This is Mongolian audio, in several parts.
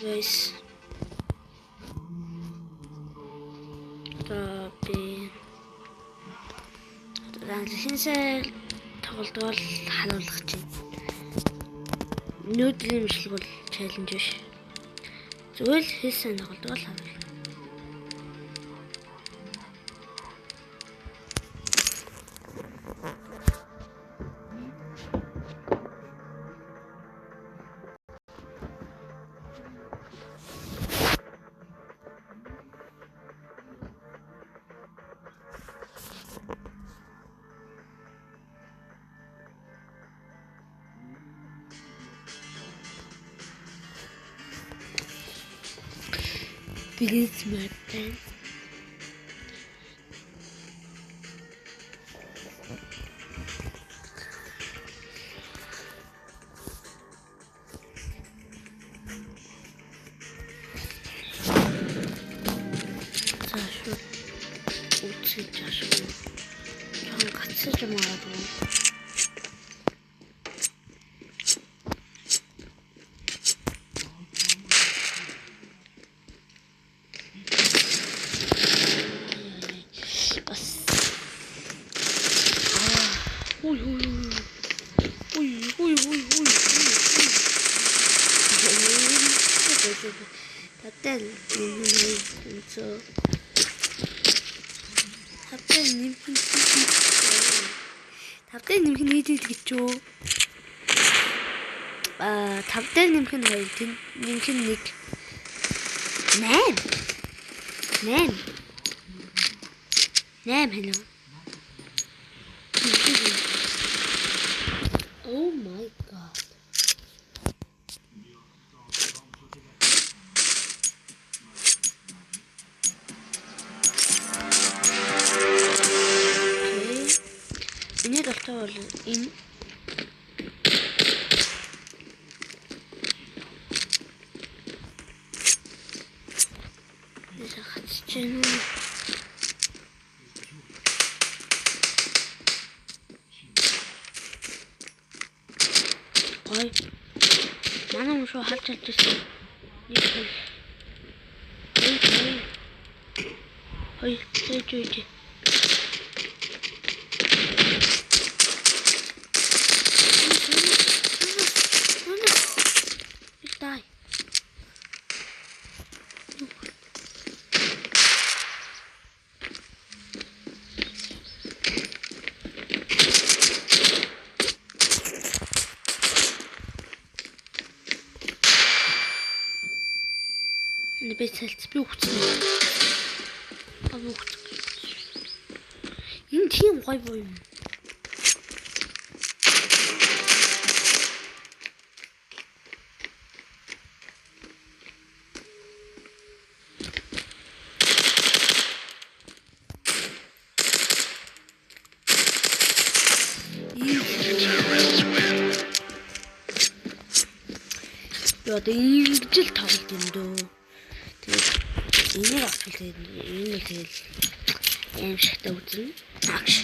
Guys. Одоо би хинсэл тоглолт бол харуулах чинь. Нүүдлийн бичлэг бол challenge биш. Зүгээр л хийсэн тоглолт бол харуулах. Please, Martin. За шууд үцэж ашгүй. Жохон гацсаж магадгүй. Бас Ой ой ой ой ой ой ой. Татал нэмсэн. Тавтай нэмэх нь тавтай нэмэх нь хэд хэд гэж юу? Аа, тавтай нэмэх нь 2, нэмэх нь 1. 8. 8. 8 хэнэ. Oh my god. Okay. Миний дуртай бол энэ. Нэр хатчих юм. Ой. Манай хүн шууд харж алж ирсэн. 1 2 2 2 2 2 2. Die. Би цалц би үхсэн. Аа би үхсэн. Энэ тийм гоё боо юм. Би одоо ингэж л тоглолт юм дөө. Тэгээд энийг авчвал тэгээд энэ л тэгэл аимшигтай үзнэ. Агш.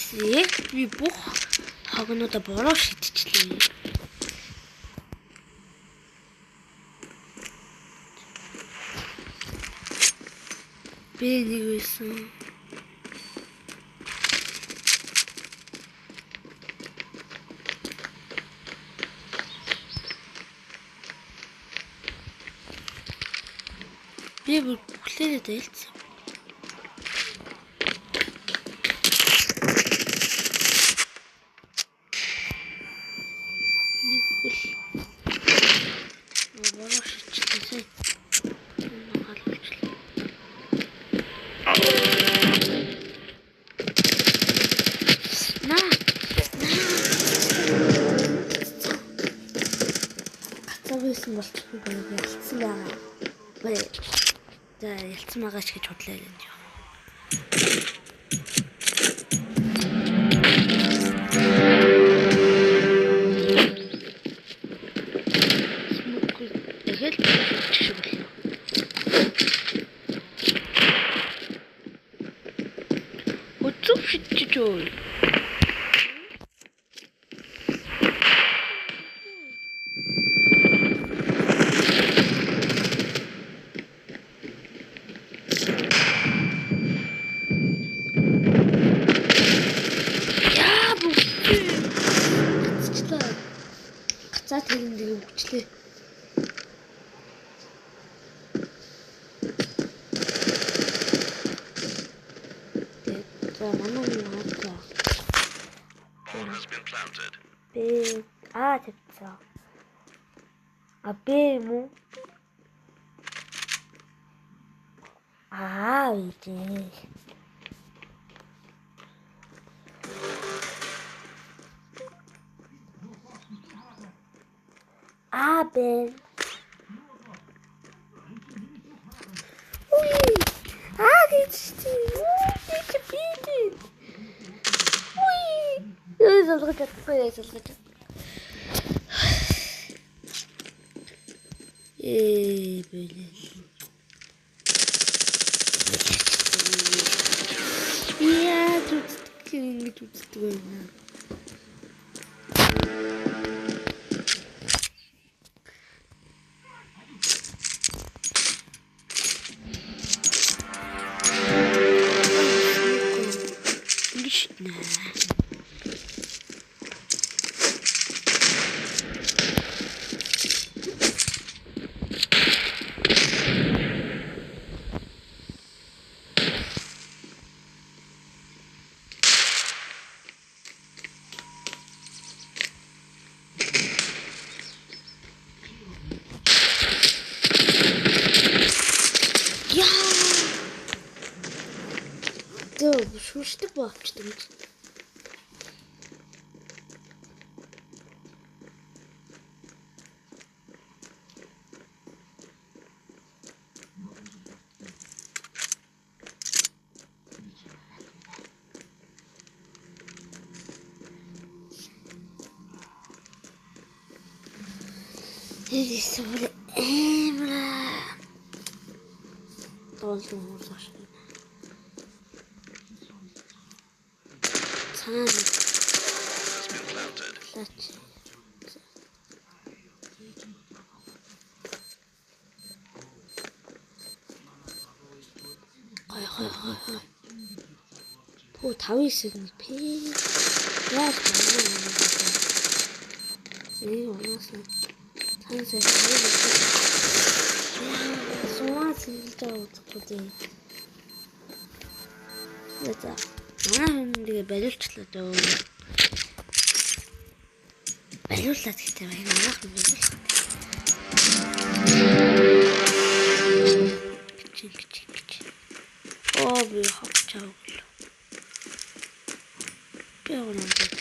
Тэгээд би бүх хогнуудаа буруу шидчихлээ. Би нэг байсан. Би бүр бүхлээрээ дайлцсан. Нэг хөл. Буруу шидчихлээ. Галуулчлаа. На. Гацаа байсан болчих би баг ялцсан байгаа. За ялцсан байгаа ч гэж худлаа юм жоо. Смок дахиад шидчих шиг боллоо. Өцөв шидчихэж өө. Яа бүгд. Гацчлаа. Гацаа тэрэн дээр өвчлээ. За манай хүн хаадлаа. Б А тавьсан. А Б юм уу? Аа үгүй. А Б. Уи. А гэж чи. Үу чи би. Уи. Яа залгаж чадахгүй яа залгаж. Böyle. Яа зүтдэг ингэж үздэг байна. Ингэж шиднэ. Яа. Зөв шүршдэг болчихдог юм чи. Neyse böyle Emre. Doldum orada. Sana ne? Гой гой гой гой. Пүү 5 9 нэг пи. Яаж бэ? Ээ унаасаа таньсаа сумаа цэвэрлж байгаа үзэхгүй дээ. За. Манай хүн тэгээ болиулчлаа дөө. Болиулаад гэхдээ баян манайх нь болиулах. Кичи кичи кичи. Оо би хавчаа өглөө. Би өнөө тавь.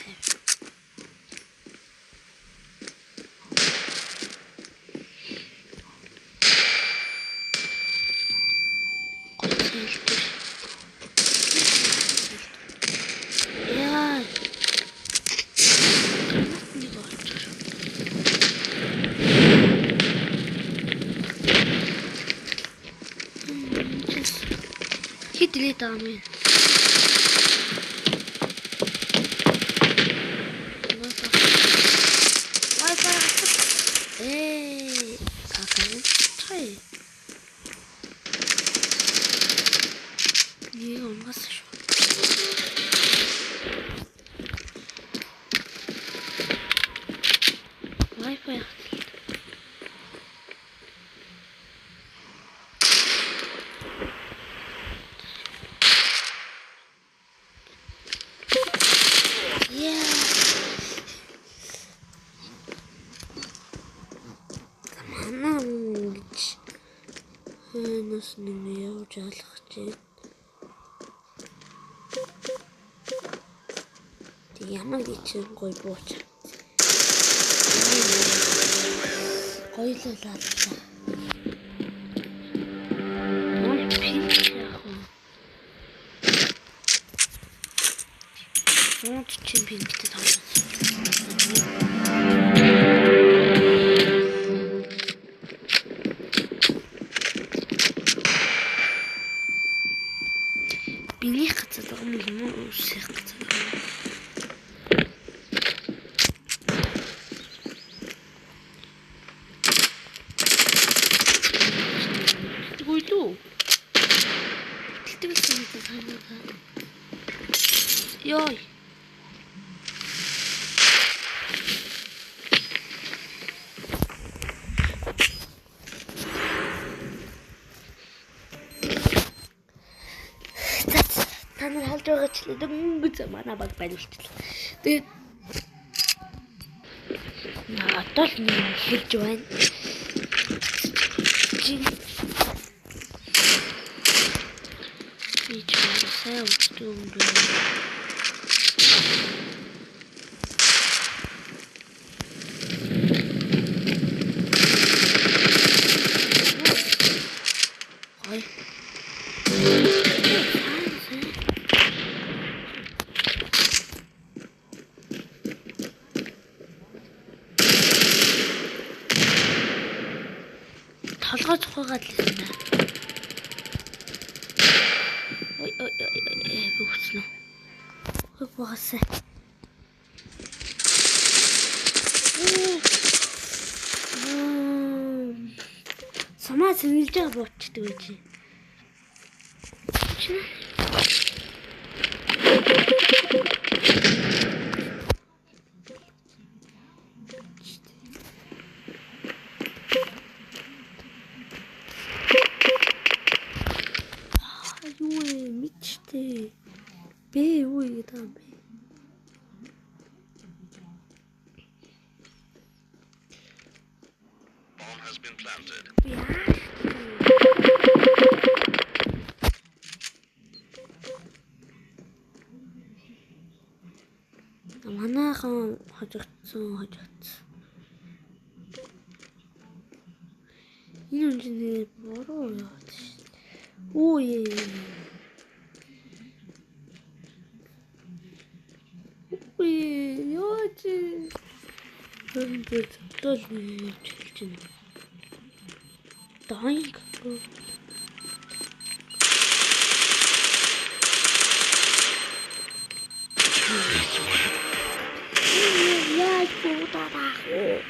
Яа. Нэг олчих. Хэд илээд байгаа юм бэ? Wi-Fi гацсан. Какаа. Чай. Нэг унгаас шүү. Wi-Fi гацсан. Яа. Манай хүн гэж хойноос нэг явж алгах чинь. Тэг ямар чинь гой бууч. Гоёлоо лаалаа. Мол пинк яах вэ? Сууд чинь пинктэй тоглож. Биний гацаад байгаа юм уу? Үсэх гэж. Үгүй лүү. Бэлтгэл санагдаад. Йой. Та нар халж байгаа ч дөнгөж манай баг бариулчихлаа. Тэгээд одоо л нэг хэлж байна. Би ч сайн үздэг юм дөө. Ой. Толгой цухайгаад л байсан да. Ой ой ой би хүснэ. Ой багасаа. Самаа сэнгэлж байгаа буучдаг байж. Чи юу вэ? Мэдчтэй. Бэ юу гэдэг юм бэ? Bomb has been planted. Манайхан хожигдсон. Энэ хүн чинь буруу яваад шин. Үу. Үу яа чи. Өндөр тол хэлж байна. Дайг. Яаж буудаад ах вэ?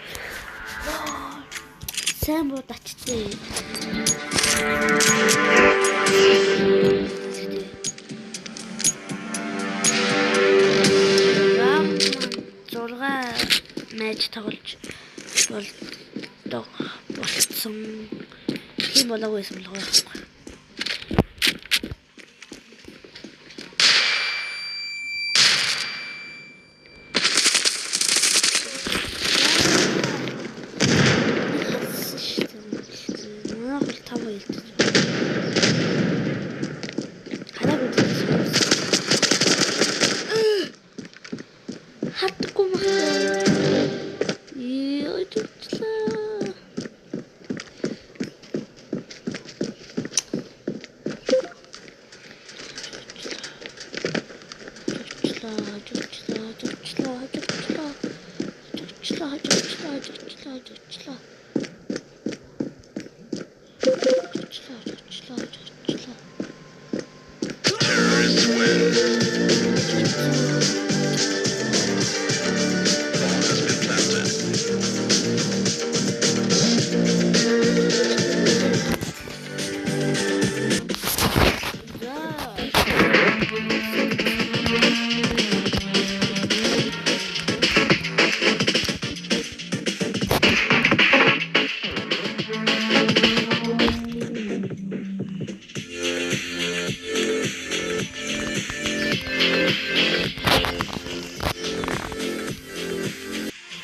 Сайн буудачтэй. Раунд 6 матч тоглож болдог болцсон. Тийм болоогүй байсан болов уу? Terrorists win. Bomb has been planted.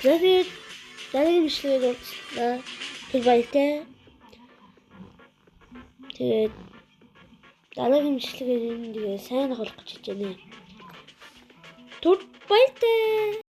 Тэгээд дараагийн бичлэгээр уулзлаа. Түр баяртай. Тэгээд дараагийн бичлэгээр энэ тэгээ сайн тоглох гэж хичээнэ. Түр баяртай.